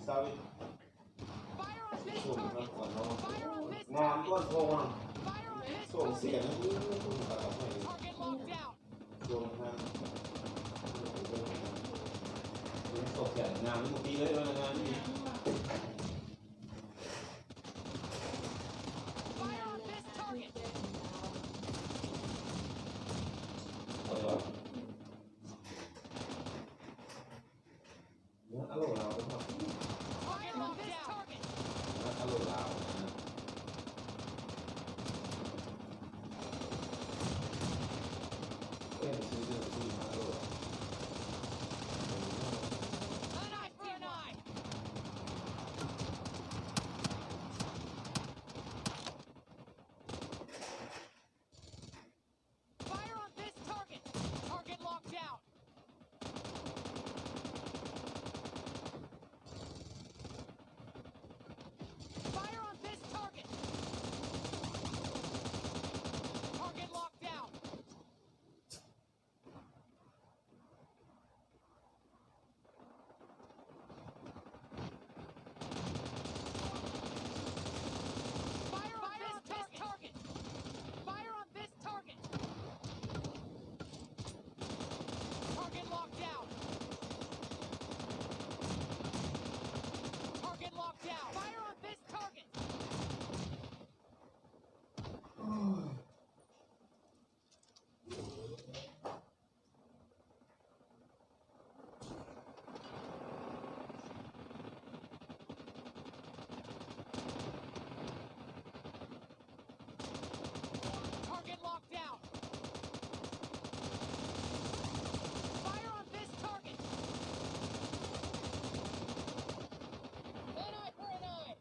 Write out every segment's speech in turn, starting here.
Fire on this target. Fire on this target. Fire on this target. Target locked down. Fire on this target. Target locked down. An eye for an eye. Fire on this target. Target locked down. Fire on this target. Target locked down. Fire on this target. Fire on this target. Target locked down. Target locked down. Fire on this target. Target locked down. Fire on this target. An eye for an eye.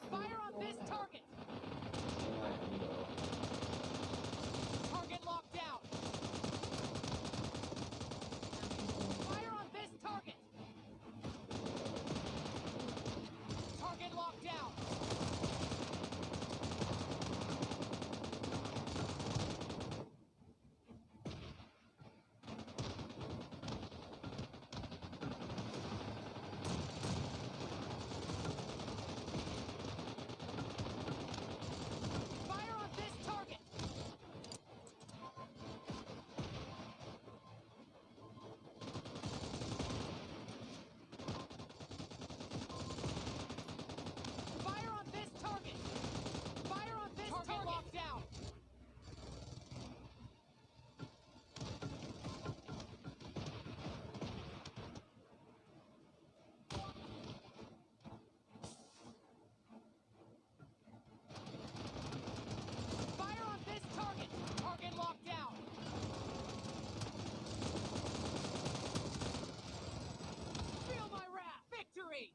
Fire on this target. Target locked down. Fire on this target. Target locked down. Fire on this target. Fire on this target. Fire on this target. Target locked down. Fire on this target! Target locked down! Feel my wrath! Victory!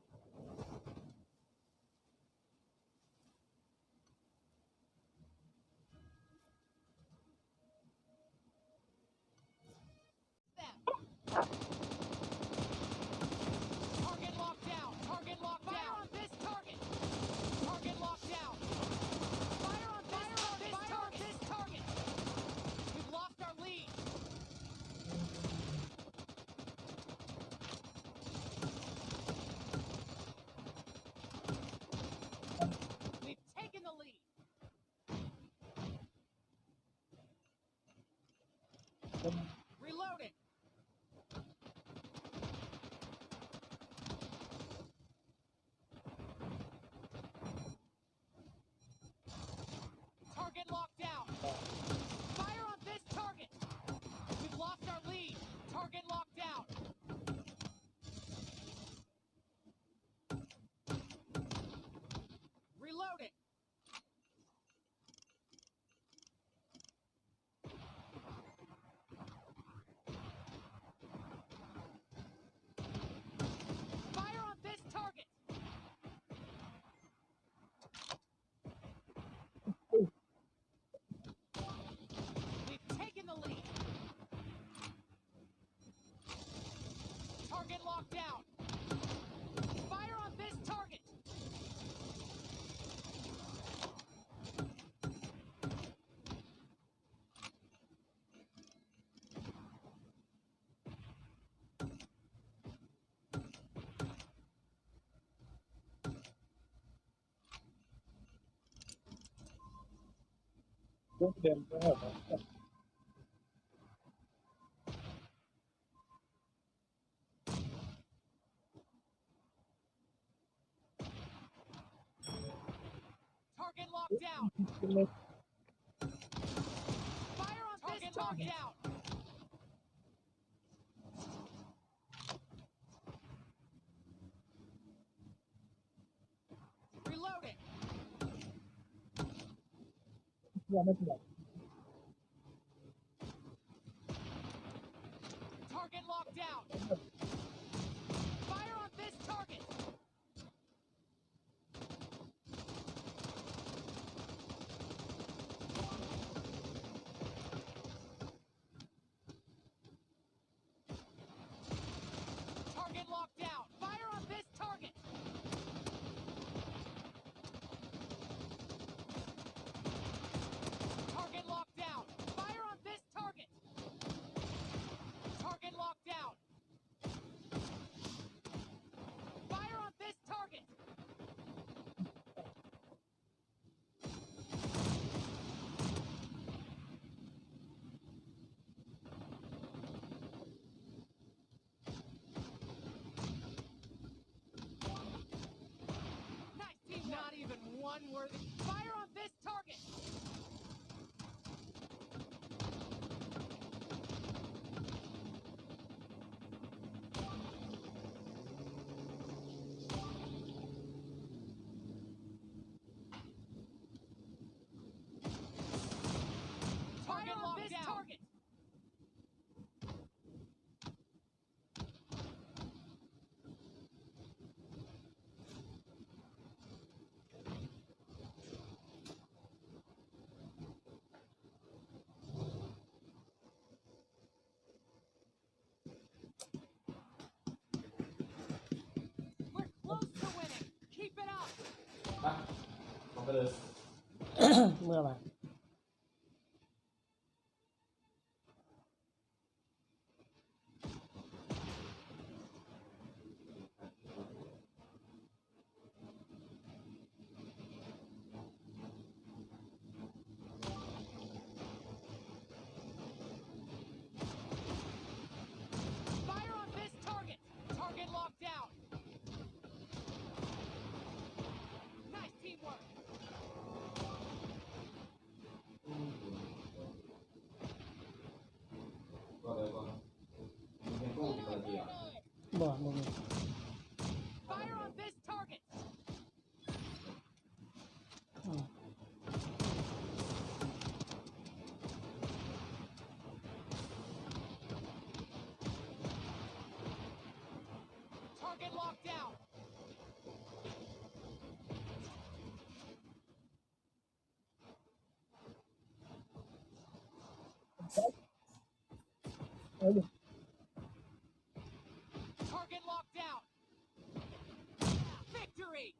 Them. Target locked down. Target locked down. Fire on this target. Target locked down. Fire on this target. Fire on this target. We've lost our lead. We've taken the lead. Reloading. Target locked down. Fire on this target. We've lost our lead. Target locked down. Reloading. Locked down. Fire on this target. Target locked down. Fire on this target. Target locked down. Reloading. Target locked down. Fire on this target. Target locked down. Fire on this target. Target locked down. Fire on this target. Target locked down. Fire on this target. Nice teamwork. Not even one worthy. Fire on this target. Target locked down. Target. We're close to winning. Keep it up. Mưa mà. Fire on this target. Target locked down. Nice teamwork. Fire on this target. Target locked down. Target locked down. Victory.